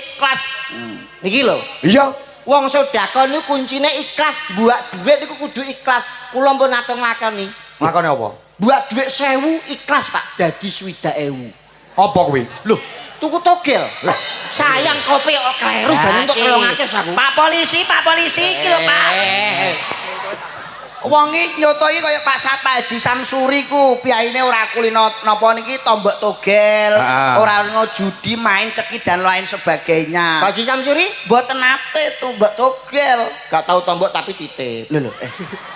Ikhlas. Niki lho. Iya. Wong sedekah niku kuncine ikhlas, buak duit niku kudu ikhlas. Kula pun nate nglakoni. Nglakoni apa? Buak duit 1000 ikhlas, Pak, dadi 60.000. Apa kuwi? Loh, tuku togel. Sayang kopi kok kleru jane entuk 300 aku. Pak polisi, Pak polisi iki lho, Pak. Eh, Wong iki nyoto iki kaya Pak Sapa Haji Samsuri ku, piyaine ora kulino napa niki tombok togel, ora ono judi, main ceki dan lain sebagainya. Pak Haji Samsuri Mboten nate tombok togel. Gak tahu tombok tapi titip. Lho lho,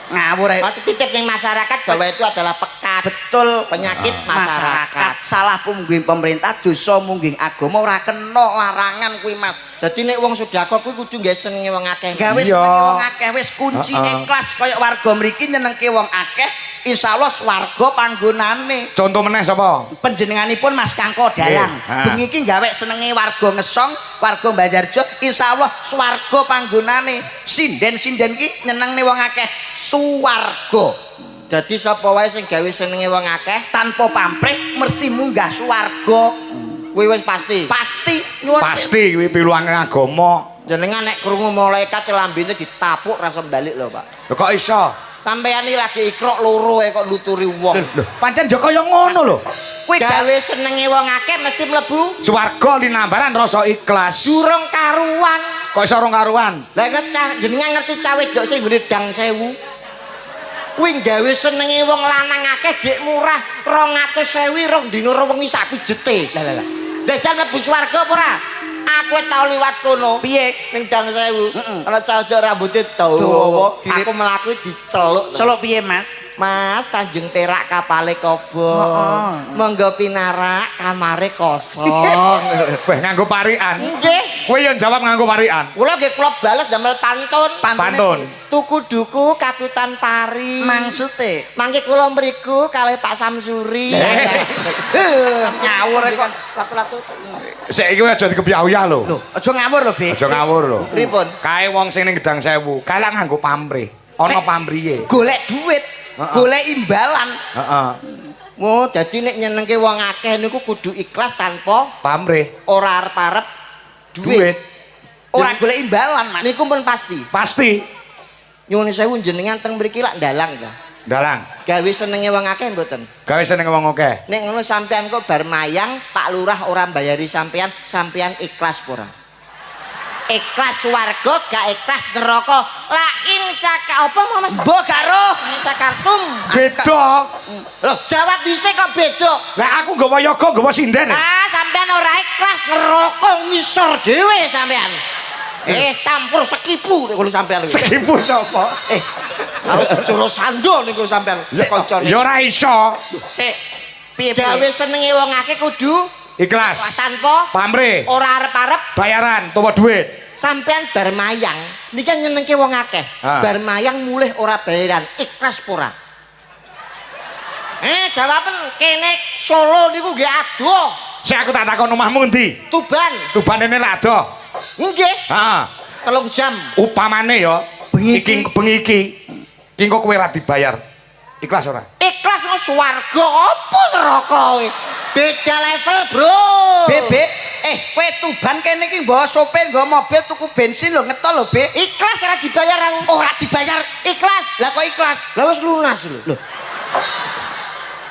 ngawur ae. Berarti titip yang masyarakat bahwa itu adalah pekat. Betul, penyakit masyarakat. Masyarakat. Salah mungging pemerintah, dosa mungging agama ora kena larangan kuwi, Mas. Dadi nek wong sedekah kuwi kudu nggawe senenge wong akeh. Gawe senenge wong akeh wis kunci ikhlas kaya warga mriki nyenengke wong akeh, insyaallah swarga panggonane. Contoh meneh sapa? Panjenenganipun Mas Kangko dalang. Bengi iki gawe senenge warga Ngesong, warga Banjarjo, insyaallah swarga panggonane. Sinden-sinden ki nyenengne wong akeh, swarga. Dadi sapa wae sing gawe senenge wong akeh Tanpa pamrih mesti munggah swarga. Kuwi wis pasti. Pasti, nyuwun. Pasti kuwi piluange agama. Jenengan nek krungu malaikat lambene ditapuk rasa balik lho, Pak. Lho kok iso? Sampeyan iki lagi ikrok loro ae kok nuturi wong. Lho, pancen yo kaya ngono lho. Kuwi Gawe senenge wong akeh mesti mlebu Swarga linambaran rasa ikhlas. Durung karuan. Kok iso rong karuan? Lah jenengan ngerti cah wedok sing nggone Dang Sewu? Kuwi gawe senenge wong lanang akeh gek murah 200.000 rong dina rong wengi sak pijete. Lah lah lah. Lah jan mlebu swarga apa ora? Aku tau liwat kono. Piye? Ning Dang Sewu. Ana cah wedok rambute Dawa. dawa. Aku mlaku diceluk. Celuk piye, Mas? Mas, Tanjung Perak kapale kobong. Monggo pinarak kamare kosong. Weh nganggo parikan. Nggih. Kowe yo jawab nganggo parikan. Kula nggih kula bales damel pantun. Pantun. Tuku duku katutan pari. Maksute? Mangke kula mriku kalih Pak Samsuri. Ngawur kok. Latu-latu. Sik iki aja dikebyah-uyah lho. Lho, aja ngawur lho, Be. Aja ngawur lho. Pripun? Kae wong sing ning Gedang Sewu, kae lak nganggo pamrih. Ana pamrihe. Golek duit, golek imbalan. Heeh. Oh, dadi nek nyenengke wong akeh niku kudu ikhlas tanpa Pamrih. Ora arep-arep duit. Duit. Ora golek imbalan, Mas. Niku pun pasti. Pasti. Nyuwun sewu, jenengan teng mriki lak ndalang ta? Dalang. Gawe senenge wong akeh mboten? Gawe senenge wong akeh. Nek ngono sampean kok bar mayang, Pak Lurah ora mbayari sampean, sampean ikhlas apa ora? Ikhlas swarga, gak ikhlas neraka. La in saka apa mau, Mas? Mbok gak roh. In sakartum. Beda. Loh, jawab dhisik kok beda. Lah aku nggawa yoga, nggawa sinden. Ah, sampean ora ikhlas neraka ngisor dhewe sampean. Eh, campur sekipu nek ngono sampean iki. Sekipu sapa? Eh, karo Joro Sando niku sampean kancane. Ya ora iso. Sik. Piye Gawe piye? senenge wong akeh kudu Ikhlas. tanpa Pamrih. ora arep-arep Bayaran utawa duit. Sampean bar mayang niki kan nyenengke wong akeh. Bar mayang mulih ora bayaran, ikhlas apa ora? Eh, jawaben kene Solo niku nggih adoh. Sik, aku tak takon, omahmu endi? Tuban. Tuban ini lak adoh. Nggih, Heeh. 3 jam. Upamane ya Bengi iki iki. Bengi iki. Iki engko kowe ora dibayar. Ikhlas ora? Ikhlas no swarga apa neraka kowe? Beda level, Bro. Bebe, eh kowe Tuban kene iki nggawa sopir, nggawa mobil tuku bensin lho, ngetol lho, Be. Ikhlas ora dibayar aku. Ora dibayar. Ikhlas. Lah kok ikhlas? Lah wis lunas lho. Lho.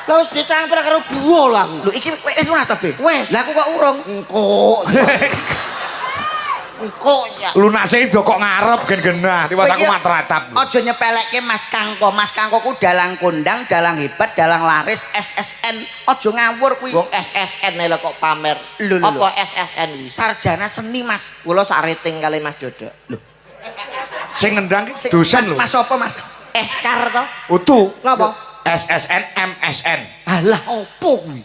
Lah wis ditransfer karo duwo lho aku. Lho, iki wis lunas to, Be? Wis. Lah aku kok urung. Engko. Engko ya. Lunase itu kok ngarep gen genah, tiwas aku Kowe iki matratap. aja nyepelekke Mas Kangko. Mas Kangko ku dalang kondang, dalang hebat, dalang laris, SSN. Aja ngawur kuwi. Wong SSN lho kok pamer. Lho, lho, lho. Apa SSN iki? Sarjana seni, Mas. Kula sak rating kali Mas Dodok. Lho, Sing ngendang ki sing- dosen Mas, lho. Mas apa, Mas? Eskar to? Utu. Napa? SSN MSN. Alah, opo kuwi?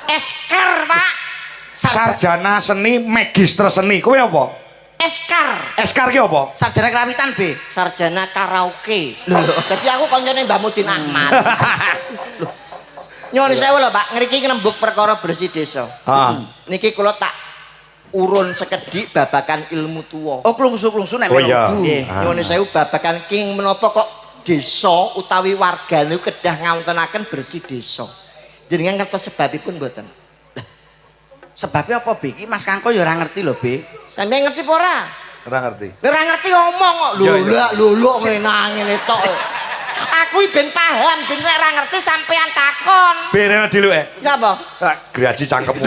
Eskar, Pak. Sarjana seni, magister seni. Kowe apa? Eskar. Eskar ki apa? Sarjana kerawitan, B. Sarjana karaoke. Lho, lho. Dadi aku koncone Mbah Mudin Ahmad. Nyuwun sewu lho, Pak, ngriki ngrembug perkara bersih desa. Niki kula tak urun sekedhik babakan ilmu tuwa. Oh, klungsu-klungsu nek Oh, iya. melu. Nggih, nyuwun sewu babakan king menapa kok desa utawi warga niku kedah ngawontenaken bersih desa. Jenengan ngertos sebabipun mboten? Sebabnya apa, Be? Iki Mas Kangko ya ora ngerti lho, Be. Sampeyan ngerti apa ora? Ora ngerti. Ora ngerti ngomong kok. Lho Iya, iya. lho lho ngene tok. Aku iki ben paham, ben nek ora ngerti sampeyan takon. Berene dulu eh. Nyapa? Tak graji cangkemmu.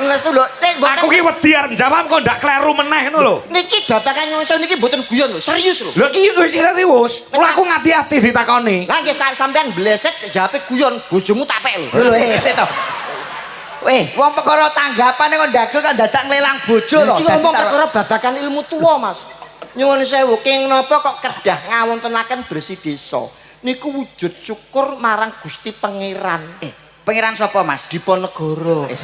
Nesu lho, nek mboten Aku ki wedi arep jawab kok ndak kleru meneh ngono lho. Niki babakan nyuwun sewu niki mboten guyon lho, serius lho. Lho ki wis serius. Mula aku ngati-ati ditakoni. Lah nggih sampean bleset jawabe guyon, bojomu tak pek lho. Lho eh sik to. Weh, wong perkara tanggapane kok ndagel kok dadak nglelang bojo lho. Iki ngomong perkara babakan ilmu tua, Mas. Nyuwun sewu, keng napa kok kedah ngawontenaken bersih desa? Niku wujud syukur marang Gusti Pangeran. Eh, pangeran sapa, Mas? Diponegoro. Eh,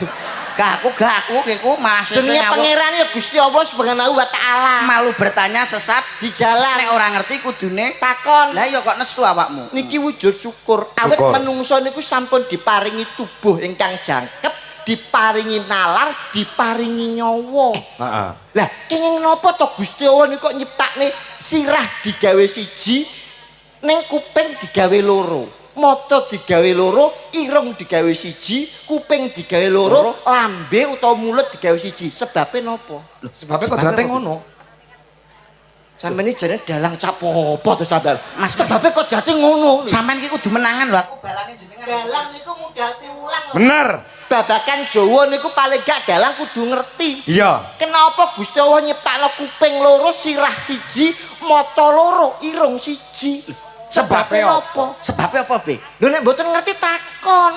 gak aku iku malah suwe Jenenge ngawur. pangeran ya Gusti Allah Subhanahu wa taala. Malu bertanya sesat Di jalan. Nek ora ngerti kudune Takon. Lah ya kok nesu awakmu. Niki wujud syukur. Awit Syukur. menungso niku sampun diparingi tubuh ingkang jangkep, diparingi nalar, diparingi nyawa. Heeh. Lah, kenging napa to Gusti Allah niku kok nyiptakne sirah digawe siji, ning kuping digawe loro. Mata digawe loro, irung digawe siji, kuping digawe loro, lambe utawa mulut digawe siji. Sebabe napa? Sebabe kok date ngono. Sampeyan iki jane dalang cap apa to sampeyan? Mas, Sebabe kok dadi ngono. Sampeyan ki kudu menangan lho, aku balane jenengan. Dalang niku modal piwulang lho. Bener. Babakan Jawa niku paling gak dalang kudu ngerti. Iya. Kenapa Gusti Allah nyiptakno kuping loro, sirah siji, mata loro, irung siji? Sebabe napa? Sebabe apa, Be? Lho nek mboten ngerti takon.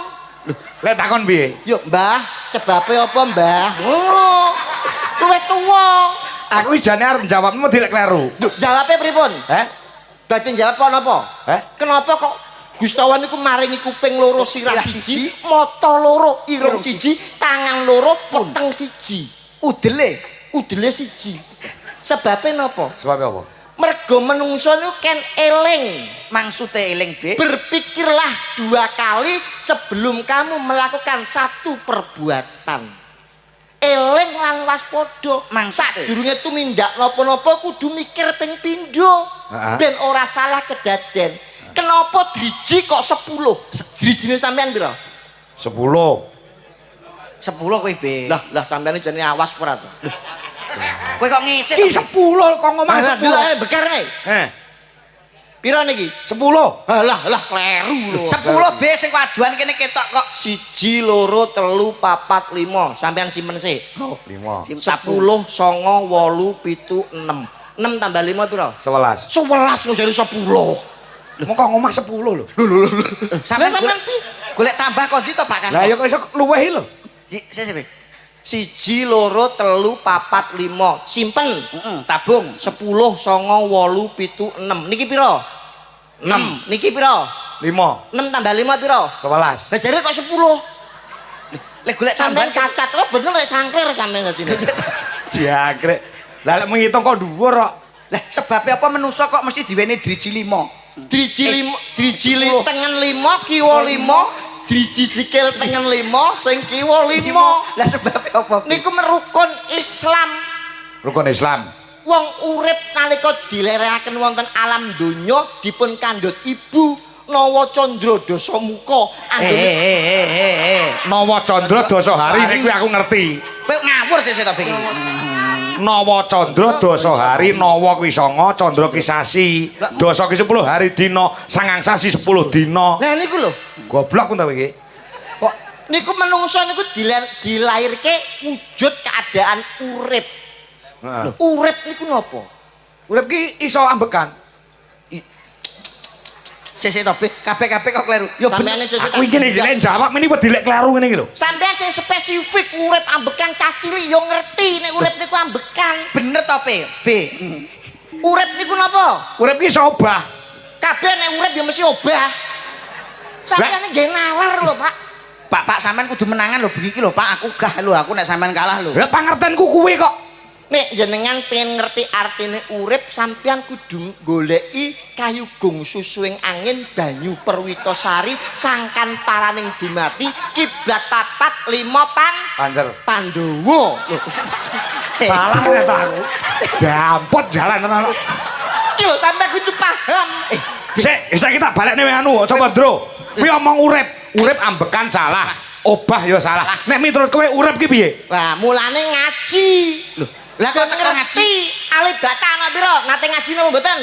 Lek takon piye? Yo, Mbah, sebabe apa, Mbah? Ngono. Luwih tuwa. Aku iki jane arep jawabmu dilek kleru. Lho, jawabe pripun? Eh? Badhe jawab apa napa? Eh? Kenapa kok Gusti Allah niku maringi kuping loro, sirah Sirah siji, siji, mata loro, irung irung siji, tangan loro, weteng siji. Udele. Udele siji. Sebabe napa? Sebabe apa? Mergo menungso niku ken eling. Maksude eling, Be. Berpikirlah dua kali sebelum kamu melakukan satu perbuatan. Eling lan waspada. Maksud? Sadurunge tumindak napa-napa kudu mikir ping pindho. Ben ora salah kedaden. Kenapa driji kok 10? Drijine sampean pira? 10. 10 kowe, Be. Lah, lah sampean iki jenenge awas ora to? Kowe kok ngicik? Ki 10 kok ngomong Lah, 10. delok beker ae. Eh, Pira niki? 10. Alah, lah kleru lho. 10 B sing kok aduan kene ketok kok. Siji, loro, telu, papat, lima. Sampean simpen sik. 5. Sim 10, 9, 8, 7, 6. 6 tambah 5 pira? 11. 11 kok jadi 10. Mongko ngomah 10 lho. Sampeyan Lah, sampean golek golek tambah kok ndi to, Pak Kang? Lah ya kok iso luweh lho. Si, si, si, Be. Siji, loro, telu, papat, lima. Simpen. Heeh, tabung. 10, 9, 8, 7, 6. Niki pira? 6. Niki pira? 5. 6 tambah 5 pira? 11. Lah jare kok 10. Lek golek Sampeyan tambahan cacat. Oh bener lek sangklir sampean dadi. Jangkrik. Lah lek menghitung kok dhuwur kok. Lah sebabnya apa menungso kok mesti diweni driji 5? Driji lima, driji tengen 5, kiwa 5, driji sikil tengen 5, sing kiwa 5. Lah sebabnya apa? Niku merukun Islam. Rukun Islam. Wong urip nalika dilerekaken wonten alam donya dipun kandhut ibu Nawa Candra Dasamuka. Eh eh eh eh eh. Nawa Candra Dasa Hari nek kuwi aku ngerti. Kowe ngawur sih to, Be. Nawa Candra Dasa Hari, Nawa kuwi sanga, Candra ki sasi. Dasa ki 10 hari dina, sangang sasi 10 dina. Lah niku lho. Goblok ku ta kowe iki. Kok niku menungso niku dilairke wujud keadaan urip. Heeh. Urip niku napa? Urip ki iso ambekan. Sik sik to, Be. Kabeh-kabeh kok kleru. Ya bener. Sampeyan sesuk Aku iki nek jawab meni wedi lek kleru ngene iki lho. Sampeyan sing spesifik urip ambekan cah cilik yo ngerti nek urip niku ambekan. Bener to, Be? B. Urip niku napa? Urip ki iso obah. Kabeh nek urip ya mesti obah. Sampeyan nggih nalar lho, Pak. Pak, Pak sampean kudu menangan lho bengi iki lho, Pak. Aku gah lho, aku nek sampean kalah lho. Lah pangertenku kuwi kok. Nek jenengan pengen ngerti artine urip, sampeyan kudu goleki kayu gung susuing angin banyu perwitasari sangkan paraning dumati kiblat papat lima pan Pancer. Pandowo. Salah nek ta aku. Gampot jalan tenan. Iki lho sampeyan kudu paham. Sik, saiki tak balekne anu, coba Ndro. Kuwi omong urip, urip ambekan salah. Obah ya salah. Nek miturut kowe urip ki piye? Lah, mulane ngaji. Lho, lah kok teko ngaji? Ngerti alif bata ana pira? Nate ngaji napa mboten?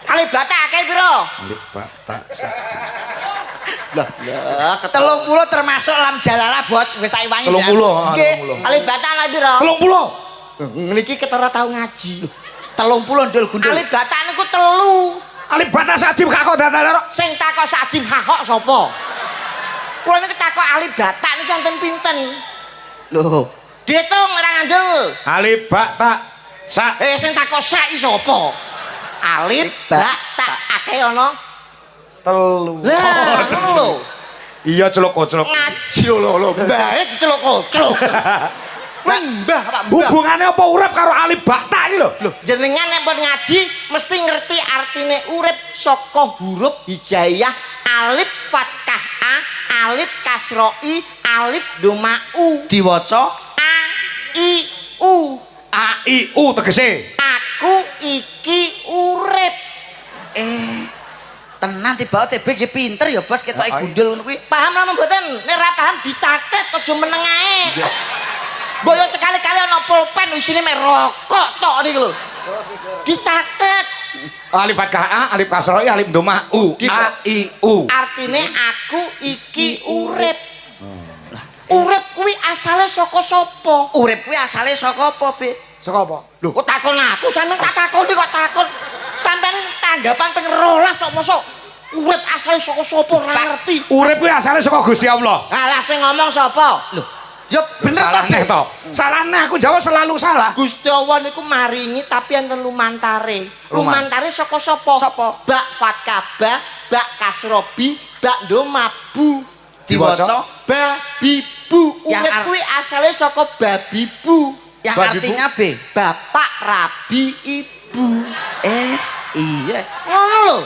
Alif bata akeh pira? Alif bata. Lah, lah. 30 termasuk lam jalalah, Bos. Wis tak iwangi. 30, ah, Nggih. 30. Alif bata ana pira? 30. Niki ketara tau ngaji. 30 ndul gundul. Alif bata niku telu. Alif bata sak jim kak kok dadak. Sing takok sak jim hahok sapa? Kula niku takok alif bata niku enten pinten? Lho, Diitung ora ngandel. Alif bata sak. Eh, sing takok sak iki sapa? Alif ba ta akeh ana 3. Lah, ngono lho. Iya, celuk koclok. Ngaji lho lho lho. Mbahe diceluk koclok. Lah, mbah Pak, mbah. Hubungane apa urip karo alif bata iki lho? Lho, jenengan nek pun ngaji mesti ngerti artine urip saka huruf hijaiyah alif fathah a, alif kasra i, alif doma u. Diwaca A I U. A I U tegese. Aku iki urip. Eh, tenan tiba TB nggih pinter ya, Bos, ketoke gundul ngono kuwi. Paham lah mboten? Nek ora paham dicatet, aja meneng ae. Mbok yo sekali-kali ana pulpen isine mek rokok tok niku lho. Dicatet. Alif fathah A, alif kasra I, alif domah U. A I U. Artine aku iki urip. Urip kuwi asale saka sapa? Urip kuwi asale saka apa, Be? Saka apa? Lho, kok takon aku? Sampeyan tak takoni kok takon. Sampeyan tanggapan ping 12 kok mosok urip asale saka sapa ora ngerti. Urip kuwi asale saka Gusti Allah. Alah, sing ngomong sapa? Lho, ya bener to, Salah Be? neh to. Salah neh, aku jawab selalu salah. Gusti Allah niku maringi tapi enten lumantare. Lumantare saka sapa? Sapa? Bak fathah ba, bak kasra bi, bak doma bu. Diwaca Ba bi bu. Yang Urip kuwi asale saka babi bu. Yang Babi bu. artinya B. Bapak rabi ibu. Eh, iya. Ngono lho.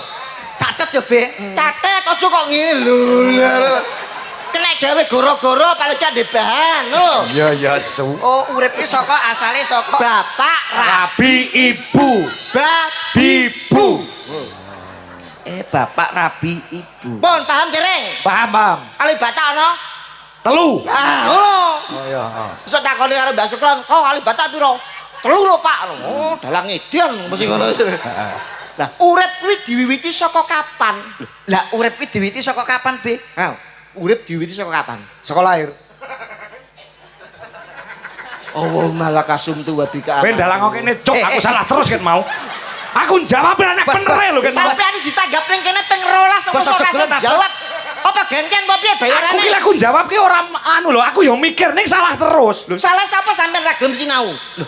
Catet ya, Be. Catet, aja kok ngene lho. Kena gawe goro-goro paling gak ndek bahan lho. Iya ya su. Oh, urip ki saka asale saka Bapak rabi Rabi ibu. babi. Bibu. Eh, bapak rabi ibu. Pun paham dereng? Paham, paham. Alif bata ana? 3. Ah, ngono. Oh iya. Iso takoni karo Mbah Sukron, "Kok alif bata piro?" 3 lho, Pak. Oh, dalang edian mesti ngono. Lah, urip kuwi diwiwiti saka kapan? Lah, urip kuwi diwiwiti saka kapan, Be? Ha, urip diwiwiti saka kapan? Saka lahir. Allahumma lakasumtu wa bika. Kowe dalang kene cuk, Eh, aku eh. salah terus ket mau. Aku jawab nek Bos, bener bos. lho ket mau. Sampeyan ditanggap ning kene ping 12 kok Bos, ora aja iso gelut, ta, Bos. jawab. Apa gengken apa piye bayarane? Aku ki lek aku jawab ki ora anu lho, aku yo mikir ning salah terus. Lho, salah sapa sampean ra gelem sinau? Lho.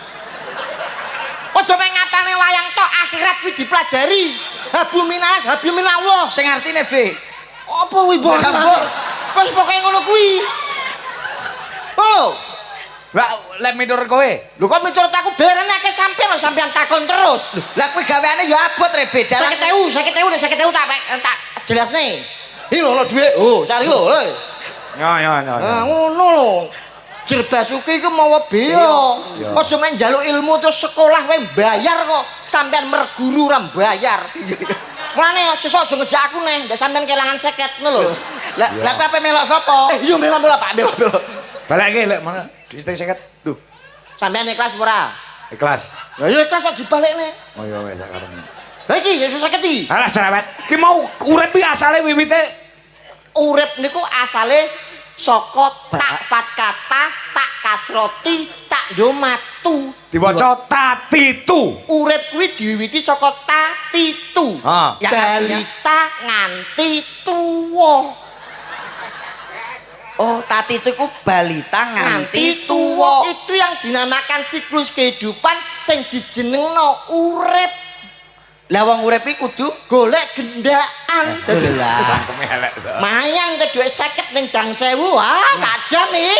Aja mek ngapalne wayang tok, akhirat kuwi dipelajari. Hablum minannas, hablum minallah. Sing artine B. Apa kuwi, Mbok? Lah, Mbok. Wis pokoke ngono kuwi. Oh, Lah lek miturut kowe. lho kok miturut aku bayarane akeh sampean lho, sampean takon terus. Lah kuwi gaweane ya abot re B. Dalang 50.000, 50.000, nek 50.000 tak tak jelasne. Iki lho lho dhuwit. Oh, cari lho. Lho. Yo yo yo. Ah, ngono lho. Jerbasuki iku mawa bea. Iya. Aja main njaluk ilmu terus sekolah wae bayar kok. Sampean merguru ora bayar. Mulane sesuk aja ngejak aku neh, ndak sampean kelangan 50 ngono lho. Lah, lah kowe ape melok sapa? Eh, iya melok-melok Pak, melok-melok. Balekke lek mana? Duit 50. Lho, sampean ikhlas apa ora? Ikhlas. Lah iya ikhlas kok dibalekne. Oh iya wis sakarepmu. Lah iki ya 50 iki. Alah cerewet. Ki mau urip ki asale wiwite Urip niku asale saka tak fatkata, tak kasroti, tak domatu. Diwaca tatitu. Urip kuwi diwiwiti saka tatitu. Ha. Yang Balita nganti tuwa. Oh, tatitu iku balita Nganti nganti tuwa. tuwa. Itu yang dinamakan siklus kehidupan sing dijenengno urip. Lah wong urip iki kudu Golek gendaan. Dadi lah. Cangkeme elek to. mayang ke dhuwit 50 ning dang 1000. Ah, saja nih.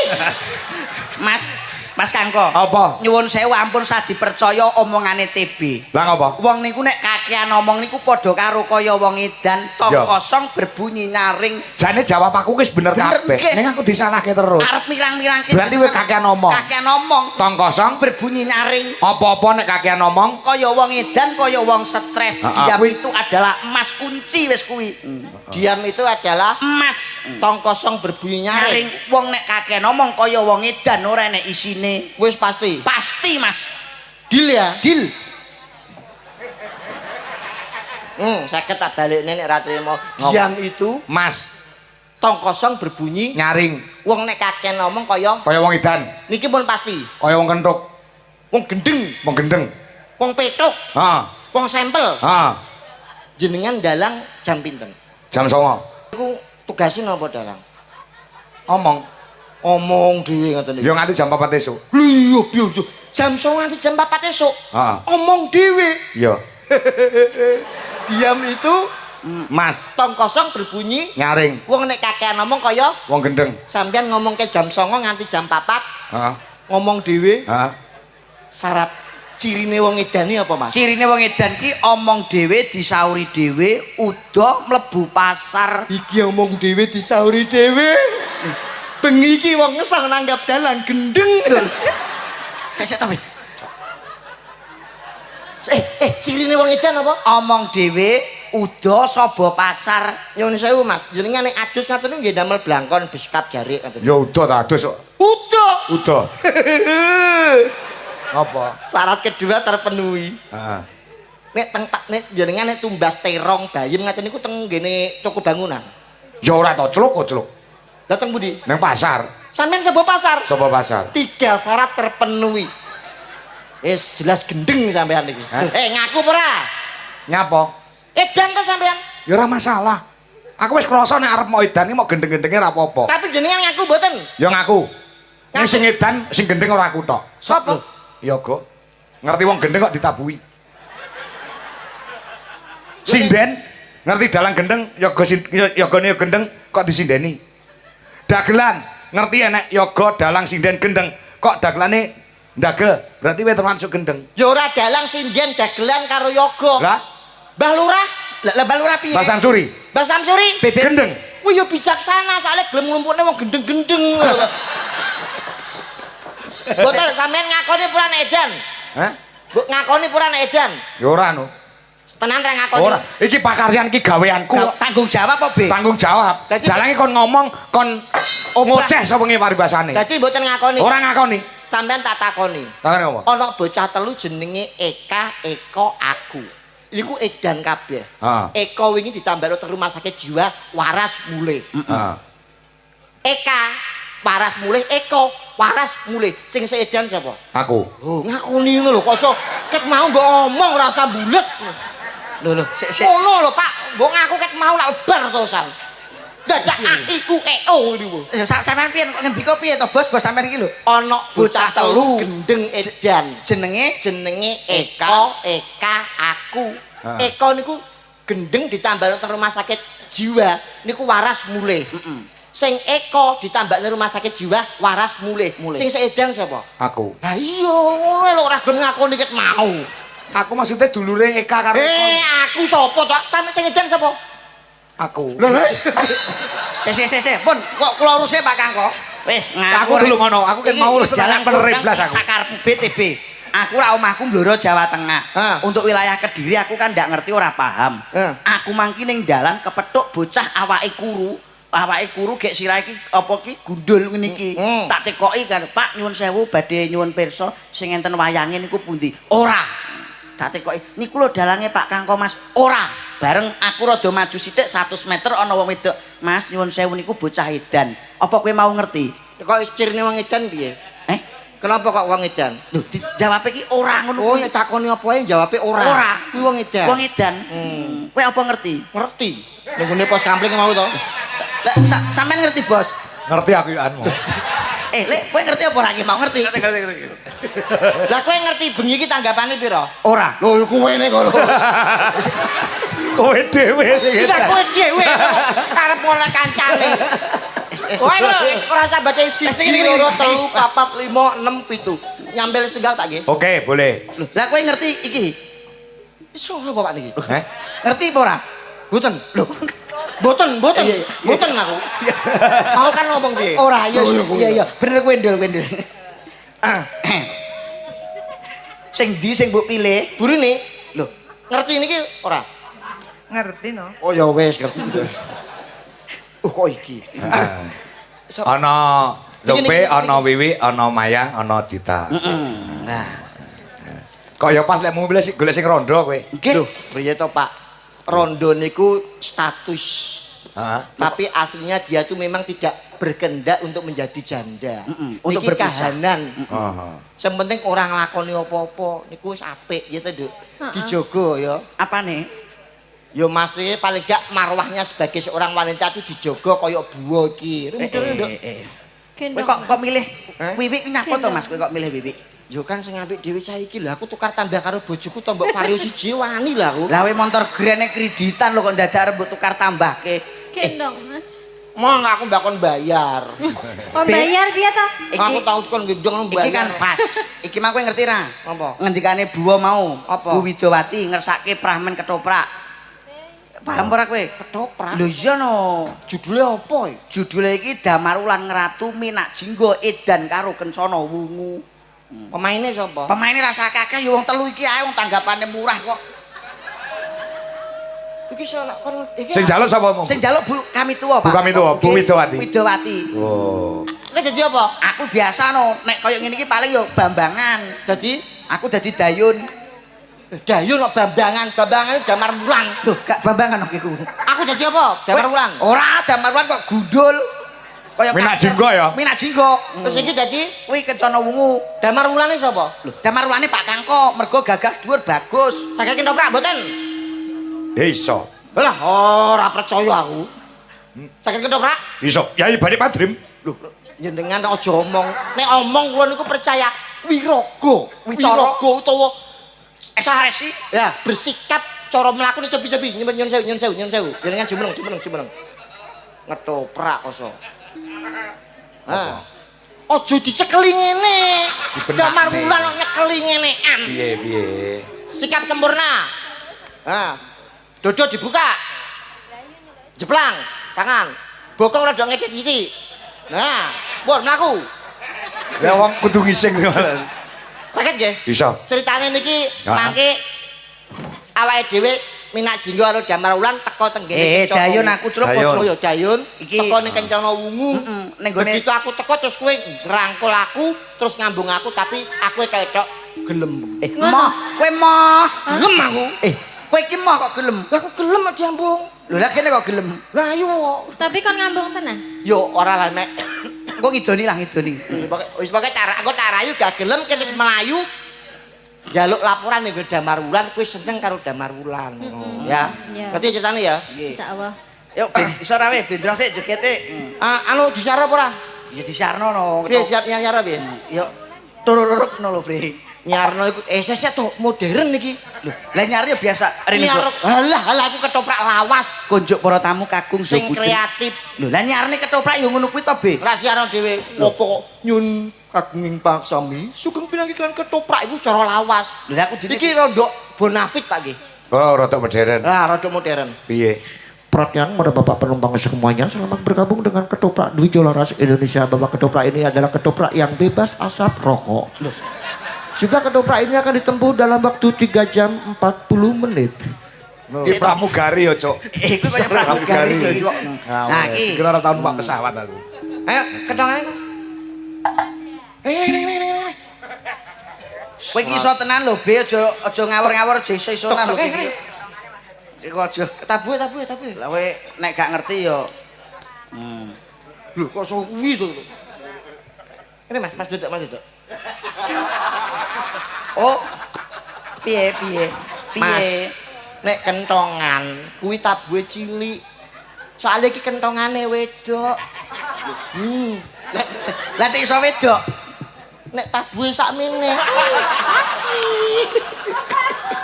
Mas, Mas Kangko. Apa? Nyuwun sewu ampun sah dipercaya omongane TB. Lah ngopo? Wong niku nek kakean omong niku padha karo kaya wong edan, tong Ya. kosong berbunyi nyaring. Jane jawab aku wis bener Bener, kabeh. nggih. Ning aku disalahke terus. Arep mirang-mirangke. Berarti kowe kakean omong. Kakean omong Tong kosong berbunyi nyaring. apa-apa nek kakean omong Kaya wong edan, kaya wong stres. Ha, ha, Diam kuwi- itu adalah emas kunci wis kuwi. Diam itu adalah emas. Tong kosong berbunyi Nyaring. nyaring. Wong nek kakeh ngomong kaya wong edan, ora enek isine. Wis pasti. Pasti, Mas. Deal ya? Deal. 50 tak balikne nek ra trimo. Diam itu Mas, tong kosong berbunyi nyaring. Wong nek kakeh ngomong kaya Kaya wong edan, niki pun pasti. Kaya wong kentuk, Wong gendeng, wong gendeng. Wong petuk, Heeh. wong sampel. Heeh. Jenengan dalang jam pinten? Jam 09.00. Iku tugasnya napa dalang? Omong. Omong dhewe ngoten niku. Ya nganti jam 4 esuk. Lho iya piye? Jam 09.00 nganti jam 4 esuk. Heeh. Omong dhewe. Iya. Diam itu Mas, tong kosong berbunyi nyaring, wong nek kakean ngomong kaya wong gendeng. Sampean ngomong ke jam 09.00 nganti jam 4 Heeh. ngomong dhewe. Heeh. Syarat cirine wong edan iki apa, Mas? Cirine wong edan ki omong dhewe, disauri dhewe, udah mlebu pasar. Iki omong dhewe, disauri dhewe. Bengi iki wong Ngesong nanggap dalang gendeng. Sik sik to, Be. Eh, cirine wong edan apa? Omong dhewe, udah saba pasar. Nyuwun sewu, Mas, jenengan nek adus ngaten niku nggih damel blangkon, beskap, jarik ngaten? Ya udah ta adus kok. Udah. Udah. Apa? Syarat kedua terpenuhi. Heeh. Nek teng nek jenengan nek tumbas terong, bayem ngaten niku teng nggene toko bangunan? Ya ora to, celuk kok celuk. Lah teng pundi? Nang pasar. Sampeyan sapa pasar? Sapa pasar? Tiga syarat terpenuhi. Wis jelas gendeng sampean iki. Hah? Eh, ngaku apa ora? Nyapa? Edan to sampean? Ya ora masalah. Aku wis krasa nek arep mau edan iki mau gendeng-gendenge ora apa-apa. Tapi jenengan ngaku mboten? Ya ngaku. Ning Ngaku. sing edan, sing gendeng ora aku tok. Sapa? Ya kok. Ngerti wong gendeng kok ditabuhi. Sinden ngerti dalang gendeng yoga yogane gendeng kok disindeni. Dagelan ngerti enek yoga dalang sinden gendeng kok dagelane ndagel, berarti kowe termasuk gendeng. Ya ora dalang, sinden, dagelan karo yoga. Lah, Mbah Lurah, Lah lah Mbah Lurah piye? Mbah Samsuri Mbah Samsuri, Bebek. Gendeng. Kuwi ya bijaksana soalnya gelem nglumpukne wong gendeng-gendeng. Boten sampean ngakoni pura nek edan? Hah? Mbok ngakoni pura nek edan? Ya ora no. Tenan ra ngakoni? Ora. Iki pakaryan iki gaweanku. Tanggung jawab apa, Be? Tanggung jawab. Dadi- Dalange kon ngomong, kon ngoceh sewengi paribasane. Dadi mboten ngakoni. Ora ngakoni. Sampean tak takoni. Takoni apa? Ana bocah telu jenenge Eka, Eko, aku. Iku edan kabeh. Heeh. Eko wingi ditambah teng rumah sakit jiwa, waras mulih. Heeh. Eka waras mulih, Eko waras mulih. Sing seedan sapa? Aku. Oh, ngakoni ngono lho, kok iso ket mau mbok omong rasa bulet. Lho lho, sik sik. Ngono lho, Pak. Mbok ngaku ket mau lak bar to, San. Dadak A I U E O niku. Eh, sampean piye kok ngendika piye to, Bos? Bos sampean iki lho. Ana bocah telu gendeng edan. Jenenge Jenenge Eko, Eka, aku. Ha. Eko niku gendeng ditambah teng rumah sakit jiwa niku waras mulih. Sing Eko ditambah nang rumah sakit jiwa waras mulih. Mulih. Sing seedan sapa? Aku. Lah iya ngono lho, ora gelem ngakoni ket mau. Aku maksudnya dulure Eka karo Eko. Eh, aku sapa to? Sampe sing edan sapa? Aku. Lah lah. Sik sik sik sik, pun kok kula uruse Pak Kangko. Weh, Aku dulu ngono, aku kan Iki mau dalang setengah pereblas aku. Sakarepmu BTB. Aku ra omahku Blora, Jawa Tengah. Ah. Untuk wilayah Kediri aku kan ndak ngerti, ora paham. Ah. Aku mangki ning dalan kepethuk bocah awake kuru. Awake kuru gek sirah iki apa ki gundul ngene iki. Tak tekoki kan, "Pak, nyuwun sewu, badhe nyuwun pirsa sing enten wayange niku pundi?" Ora. Tak tekoki, "Niku lho dalange Pak Kangko, Mas." Ora. Bareng aku rada maju sithik 100 meter ana wong wedok. "Mas, nyuwun sewu, niku bocah edan. Apa kowe mau ngerti?" Kok cirine wong edan piye? Eh? Kenapa kok wong edan? Lho, dijawab iki ora ngono Oh, kuwi. nek takoni apa ae jawabe ora. Ora. Kuwi wong edan. Wong edan. Kowe apa ngerti? Ngerti. Ning gone pos kamling mau to. Lah sampean ngerti, Bos? Ngerti aku yo anmu. Eh, Lek, kowe ngerti apa ora iki mau ngerti? Ngerti ngerti. Lah kowe ngerti bengi iki tanggapane pira? Ora. Lho ya kowe ne kono. Kowe dhewe sing Bisa kowe dhewe karep ngono kancane. Kowe lho wis ora usah baca siji, loro, telu, papat, lima, enem, pitu. Nyampel setunggal tak nggih. Oke, boleh. Lho, lah kowe ngerti iki? Iso apa Pak niki? Eh? Ngerti apa ora? Mboten. Lho. Mboten, mboten. Iya. Mboten aku. Mau kan ngomong piye? Ora, iya Lho, ya kowe. iya iya, bener kowe ndul, kowe ndul. Ah, Sing ndi sing mbok pilih? Burine Lho, ngerti niki ora? Ngerti no. Oh ya wis ngerti. Oh kok iki. Ana Niki, Lope, niki, niki. ana Wiwi, ana Mayang, ana Dita. Nah, Kok ya pas lek mobil sing golek sing rondo kowe. nggih. Loh, priye to, Pak? Rondo niku status. Heeh. Tapi aslinya dia tuh memang tidak berkehendak untuk menjadi janda. Untuk Niki berpisah. kahanan. Heeh. Sing penting ora nglakoni apa-apa, niku wis apik ya to, Nduk. Dijogo ya. Apane? Ya maksudnya paling gak marwahnya sebagai seorang wanita itu dijogo kaya buah iki. Nduk, Nduk. Kowe kok kok milih Eh? Wiwi nyapa to Mas? Kowe kok milih Wiwi? Yo kan sing apik dhewe cah iki lho, aku tukar tambah karo bojoku to mbok Vario siji wani lah aku. Lah kowe motor grene kreditan lho kok dadak arep mbok tukar tambahke. Gendong, Mas. Mong aku mbakon bayar. Oh, bayar piye to? Iki Aku tau kon gendong bayar. iki kan pas. Iki mah kowe ngerti ra? Apa? Ngendikane buwa mau. Apa? Bu Widowati ngersake Prahmen ketoprak. Paham ora kowe? Ketoprak. Lho iya no. Judulnya apa? Judule iki Damar Wulan Ngeratu Minak Jinggo Edan karo Kencana Wungu. Pemainnya sapa? Pemaine rasa kakek ya wong telu iki ae wong tanggapane murah kok. Iki salah kon iki. Sing njaluk sapa mau? Sing njaluk Bu kami tuwa, Pak. Bu Kamituwa, Bu Nggih, Widowati. Widowati. Oh. Kowe dadi apa? Aku biasa no, nek koyo ngene iki paling yo bambangan. Dadi Aku dadi dayun. Dayun kok Bambangan, Bambangan Damar Wulan. Loh, gak bambangan kok iku. Aku dadi apa? Damar Wulan. Ora, Damar Wulan kok gundul. Kaya Minak Jinggo ya? Minak Jinggo. Terus iki dadi Kuwi Kencana Wungu. Damar Wulane sapa? Loh, Damar Wulane Pak Kangko, mergo gagah dhuwur bagus. Saged ketoprak mboten? Iso. Lah ora percaya aku. Saged ketoprak? Iso. Yai Bani Padrim. Lho, jenengan aja omong. Nek omong kula niku percaya wiraga, Wicara. wiraga utawa Ekspresi. Ya, bersikap cara mlakune cepi-cepi. Nyun nyun sewu, nyun sewu, nyun sewu. Jenengan jumeneng, jumeneng, jumeneng. Ngetoprak koso. Ha. Aja dicekeli ngene. Dibenakne. Damar Wulan kok nyekeli ngene. Am. Piye piye? Sikap sempurna. Ha. Dodo dibuka. Jeplang tangan. Bokong rada ngedit sithik. Nah, pun mlaku. Ya wong kudu ngising. Saged nggih? Iso. Ceritane niki Ya. mangke awake dhewe Minak Jinggo karo Damar Wulan teko tenggene Eh, Dayun aku celuk Dayun. Oh ya Dayun Iki- teko ning Kencana Wungu. Ning gone Begitu aku teko terus kowe ngrangkul aku, terus ngambung aku tapi aku etok-etok gelem. Eh, moh, kowe moh. Gelem aku. Eh, kowe iki moh kok gelem. Lah aku gelem kok diambung. Lho lah kene kok gelem. Lah ayo kok. Tapi kon ngambung tenan. Yo ora lah mek. Engko ngidoni lah ngidoni. Wis pokoke cara aku tak rayu gak gelem kene terus melayu. Jaluk laporan ning Damar Wulan kowe seneng karo Damar Wulan. Ya. Iya. Ngerti ceritane ya? Insyaallah. Yuk, ben iso ra we blendrong sik jogete. Ah, anu disaro apa ora? Ya disiarno no. Piye siap nyar piye? Yuk tururuk no lho, Bre. Nyarno iku eh sesek to modern iki. Lho, lah nyari ya biasa rene Nyar kok. halah halah aku ketoprak lawas Konjuk para tamu kakung sing Sugudeng. kreatif. Lho, lah nyarne ketoprak ya ngono kuwi to, Be. Lah siaran dhewe opo kok nyun kagunging paksami sugeng pinanggih kan ketoprak iku cara lawas. Lho, lah aku dene Iki rodok bonafit Pak nggih. Oh, rodok modern. Lah rodok modern. Piye? Perhatian kepada Bapak penumpang semuanya, selamat bergabung dengan Ketoprak Dwi Jolaras Indonesia. Bapak ketoprak ini adalah ketoprak yang bebas asap rokok. Juga ketoprak ini akan ditempuh dalam waktu 3 jam 40 menit. Iki pramugari ya, Cuk. Eh, kuwi kaya pramugari iki kok. Nah, iki. Iki ora tau numpak pesawat aku. Ayo ketongane Mas. Eh, ini ini ini ini. Kowe iki iso tenan lho, Be, aja aja ngawur-ngawur aja iso-isonan lho Eh, iki. eh. Iku aja. Tabuhe tabuhe tabuhe. Lah kowe nek gak ngerti ya Lho kok iso kuwi to. Ini Mas, Mas duduk, Mas duduk. Oh. Piye piye? Piye? Mas, nek kentongan kuwi tabuhe cilik. Soale iki kentongane wedok. Lah nek iso wedok. Nek tabuhe sakmene. Sakit.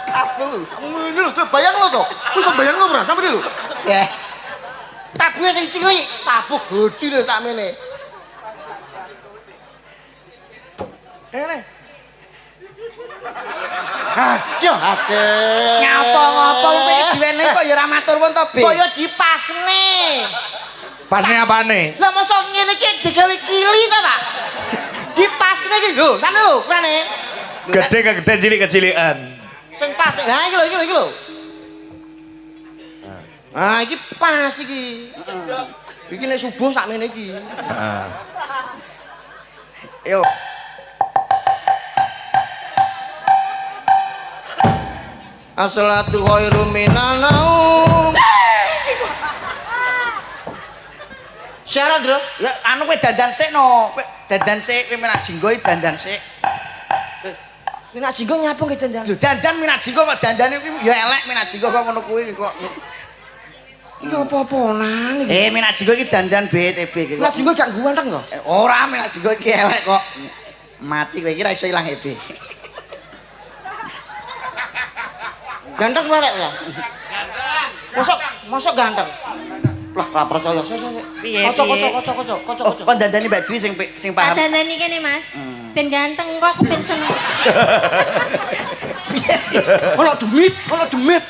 Tabuh. Ngene lho, bayang lho to. Ku iso bayang lho ora? Sampe lho. Ya. Tabuhe sing cilik, tabuh gedhe lho sakmene. Kene. Aduh, aduh. Ngapa-ngapa kowe iki diwenehi kok ya ora matur nuwun to, Be. Kaya dipasne. Pasne apane? Lah mosok ngene iki digawe kili to, Pak? Dipasne iki lho, sampe lho ukurane. Gede kegedean cilik kecilikan. Sing pas. Lah iki lho, iki lho, iki lho. Ah, iki pas iki. Iki nek subuh sakmene iki. Heeh. Yo. As-salatu khairum minan naum. Syarat, Bro. Ya anu kowe dandan sik no. Kowe dandan sik, kowe minak jinggo iki dandan sik. Minak jinggo nyapa nggih dandan? Lho dandan minak jinggo kok dandane kuwi ya elek minak jinggo kok ngono kuwi kok. Iki apa-apanan iki? Minak jinggo iki dandan BTB iki. Minak jinggo gak ganteng kok. Ora minak jinggo iki elek kok. Mati kowe iki ra iso ilang EB. Ganteng wae rek ya. Mosok mosok ganteng. Lah ora percaya. Piye, Kaca piye? kaca kaca kaca kaca Oh, kaca. kon dandani Mbak Dwi sing sing Tak paham. dandani kene, Mas. Ben ganteng kok aku ben seneng. Ono demit, ono demit.